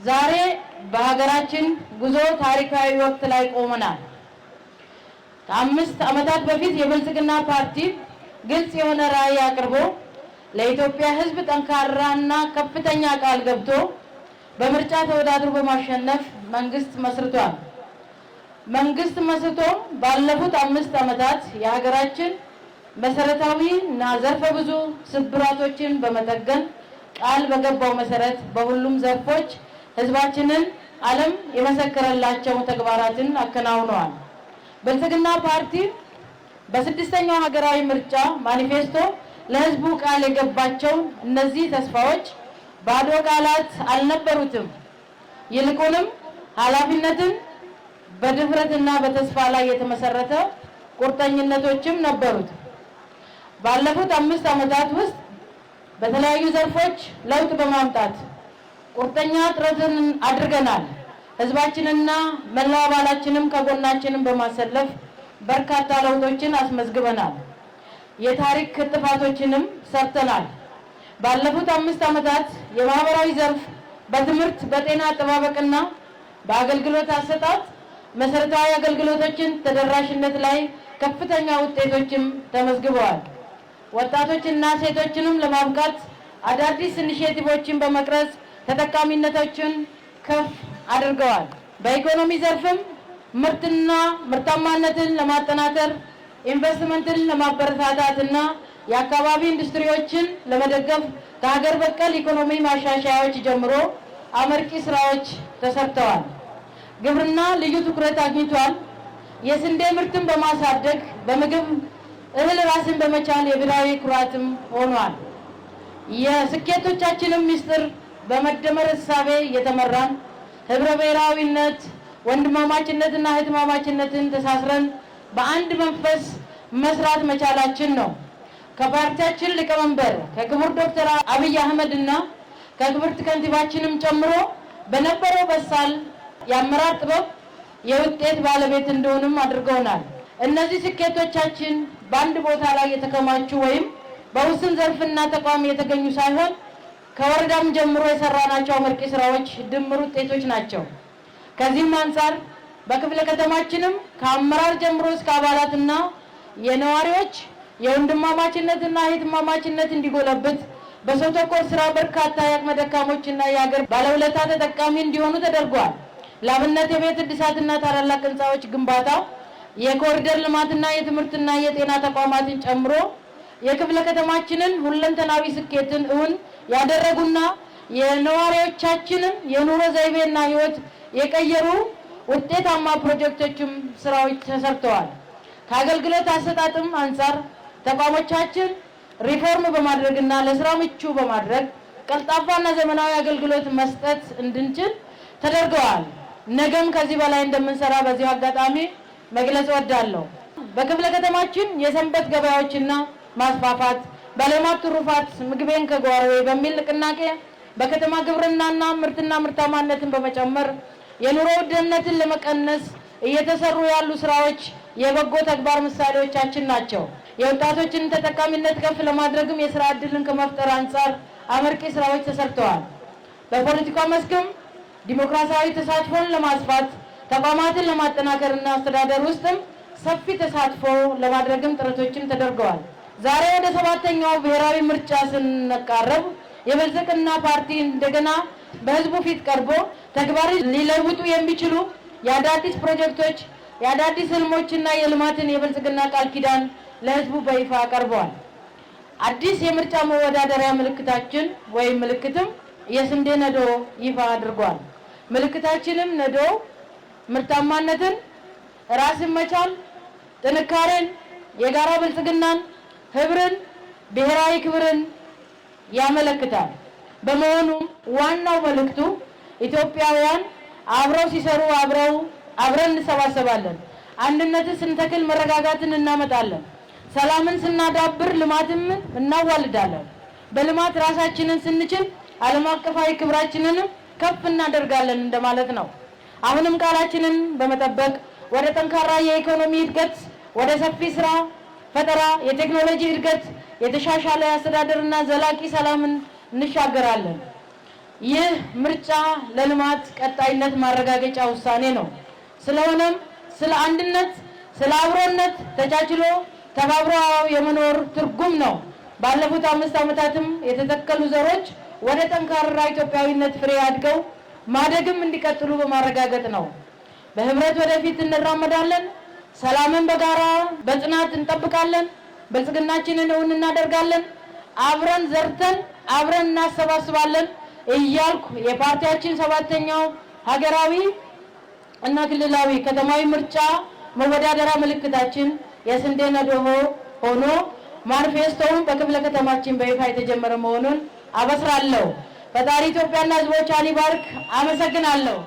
ዛሬ በሀገራችን ጉዞ ታሪካዊ ወቅት ላይ ቆመናል። ከ5 ዓመታት በፊት የብልጽግና ፓርቲ ግልጽ የሆነ ራዕይ አቅርቦ፣ ለኢትዮጵያ ሕዝብ ጠንካራና ከፍተኛ ቃል ገብቶ፣ በምርጫ ተወዳድሮ በማሸነፍ መንግስት መስርቷል። መንግስት መስርቶ ባለፉት 5 ዓመታት የሀገራችን መሰረታዊ እና ዘርፈ ብዙ ስብራቶችን በመጠገን ቃል በገባው መሰረት በሁሉም ዘርፎች ህዝባችንን ዓለም የመሰከረላቸው ተግባራትን አከናውነዋል። ብልጽግና ፓርቲ በስድስተኛው ሀገራዊ ምርጫ ማኒፌስቶ ለህዝቡ ቃል የገባቸው እነዚህ ተስፋዎች ባዶ ቃላት አልነበሩትም። ይልቁንም ኃላፊነትን በድፍረትና በተስፋ ላይ የተመሰረተ ቁርጠኝነቶችም ነበሩት። ባለፉት 5 ዓመታት ውስጥ በተለያዩ ዘርፎች ለውጥ በማምጣት ቁርጠኛ ጥረትን አድርገናል። ህዝባችንና መላው አባላችንም ከጎናችንም በማሰለፍ በርካታ ለውጦችን አስመዝግበናል። የታሪክ ጥፋቶችንም ሰርተናል። ባለፉት 5 ዓመታት የማህበራዊ ዘርፍ በትምህርት፣ በጤና አጠባበቅና በአገልግሎት አሰጣጥ መሰረታዊ አገልግሎቶችን ተደራሽነት ላይ ከፍተኛ ውጤቶችም ተመዝግበዋል። ወጣቶችና ሴቶችንም ለማብቃት አዳዲስ initiative ኦችን በመቅረጽ ተጠቃሚነቶችን ከፍ አድርገዋል። በኢኮኖሚ ዘርፍም ምርትና ምርታማነትን ለማጠናከር፣ ኢንቨስትመንትን ለማበረታታትና የአካባቢ ኢንዱስትሪዎችን ለመደገፍ ከሀገር በቀል ኢኮኖሚ ማሻሻያዎች ጀምሮ አመርቂ ስራዎች ተሰርተዋል። ግብርና ልዩ ትኩረት አግኝቷል። የስንዴ ምርትን በማሳደግ በምግብ እህል ራስን በመቻል የብሔራዊ ኩራትም ሆኗል። የስኬቶቻችንም ምስጢር በመደመር እሳቤ የተመራን ህብረ ብሔራዊነት፣ ወንድማማችነትና እህትማማችነትን ተሳስረን በአንድ መንፈስ መስራት መቻላችን ነው። ከፓርቲያችን ሊቀመንበር ከክቡር ዶክተር አብይ አህመድ እና ከክብርት ከንቲባችንም ጨምሮ በነበረው በሳል የአመራር ጥበብ የውጤት ባለቤት እንደሆንም አድርገውናል። እነዚህ ስኬቶቻችን በአንድ ቦታ ላይ የተከማቹ ወይም በውስን ዘርፍና ተቋም የተገኙ ሳይሆን ከወረዳም ጀምሮ የሰራናቸው አመርቂ ስራዎች ድምር ውጤቶች ናቸው። ከዚህም አንጻር በክፍለ ከተማችንም ከአመራር ጀምሮ እስከ አባላትና የነዋሪዎች የወንድማማችነትና እህትማማችነት እንዲጎለብት በሰው ተኮር ስራ በርካታ የአቅመ ደካሞችና የሀገር ባለውለታ ተጠቃሚ እንዲሆኑ ተደርጓል። ለአብነት የቤት እድሳትና ታላላቅ ህንፃዎች ግንባታ፣ የኮሪደር ልማትና የትምህርትና የጤና ተቋማትን ጨምሮ የክፍለ ከተማችንን ሁለንተናዊ ስኬትን እውን ያደረጉና የነዋሪዎቻችንን የኑሮ ዘይቤና ህይወት የቀየሩ ውጤታማ ፕሮጀክቶችም ስራዎች ተሰርተዋል። ከአገልግሎት አሰጣጥም አንጻር ተቋሞቻችን ሪፎርም በማድረግና ለስራ ምቹ በማድረግ ቀልጣፋና ዘመናዊ አገልግሎት መስጠት እንድንችል ተደርገዋል። ነገም ከዚህ በላይ እንደምንሰራ በዚሁ አጋጣሚ መግለጽ እወዳለሁ። በክፍለ ከተማችን የሰንበት ገበያዎችና ማስፋፋት፣ በሌማት ትሩፋት ምግቤን ከጓሮዬ በሚል ንቅናቄ በከተማ ግብርናና ምርትና ምርታማነትን በመጨመር የኑሮ ውድነትን ለመቀነስ እየተሰሩ ያሉ ስራዎች የበጎ ተግባር ምሳሌዎቻችን ናቸው። የወጣቶችን ተጠቃሚነት ከፍ ለማድረግም የስራ ዕድልን ከመፍጠር አንጻር አመርቂ ስራዎች ተሰርተዋል። በፖለቲካ መስክም ዲሞክራሲያዊ ተሳትፎን ለማስፋት፣ ተቋማትን ለማጠናከርና አስተዳደር ውስጥም ሰፊ ተሳትፎ ለማድረግም ጥረቶችም ተደርገዋል። ዛሬ ወደ ሰባተኛው ብሔራዊ ምርጫ ስንቃረብ የብልጽግና ፓርቲ እንደገና በህዝቡ ፊት ቀርቦ ተግባር ሊለውጡ የሚችሉ የአዳዲስ ፕሮጀክቶች፣ የአዳዲስ ህልሞችና የልማትን የብልጽግና ቃል ኪዳን ለህዝቡ በይፋ ቀርበዋል። አዲስ የምርጫ መወዳደሪያ ምልክታችን ወይም ምልክትም የስንዴ ነዶ ይፋ አድርጓል። ምልክታችንም ነዶ ምርታማነትን፣ ራስን መቻል፣ ጥንካሬን፣ የጋራ ብልጽግናን፣ ህብርን፣ ብሔራዊ ክብርን ያመለክታል። በመሆኑም ዋናው መልእክቱ ኢትዮጵያውያን አብረው ሲሰሩ አብረው አብረን እንሰባሰባለን። አንድነትን ስንተክል መረጋጋትን እናመጣለን። ሰላምን ስናዳብር ልማትም እናዋልዳለን። በልማት ራሳችንን ስንችል ዓለም አቀፋዊ ክብራችንንም ከፍ እናደርጋለን እንደማለት ነው። አሁንም ቃላችንን በመጠበቅ ወደ ጠንካራ የኢኮኖሚ እድገት፣ ወደ ሰፊ ስራ ፈጠራ፣ የቴክኖሎጂ እድገት፣ የተሻሻለ አስተዳደርና ዘላቂ ሰላምን እንሻገራለን። ይህ ምርጫ ለልማት ቀጣይነት ማረጋገጫ ውሳኔ ነው። ስለሆነም ስለ አንድነት፣ ስለ አብሮነት ተቻችሎ ተባብሮ የመኖር ትርጉም ነው። ባለፉት 5 ዓመታትም የተተከሉ ዘሮች ወደ ጠንካራ ኢትዮጵያዊነት ፍሬ አድገው ማደግም እንዲቀጥሉ በማረጋገጥ ነው። በህብረት ወደፊት እንራመዳለን። ሰላምን በጋራ በጽናት እንጠብቃለን። ብልጽግናችንን እውን እናደርጋለን። አብረን ዘርተን አብረን እናሰባስባለን እያልኩ የፓርቲያችን 7ኛው ሀገራዊ እና ክልላዊ ከተማዊ ምርጫ መወዳደሪያ ምልክታችን የስንዴ ነዶ ሆኖ ማኒፌስቶውን በክፍለ ከተማችን በይፋ የተጀመረ መሆኑን አበስራለሁ። ፈጣሪ ኢትዮጵያና ሕዝቦቿን ይባርክ። አመሰግናለሁ።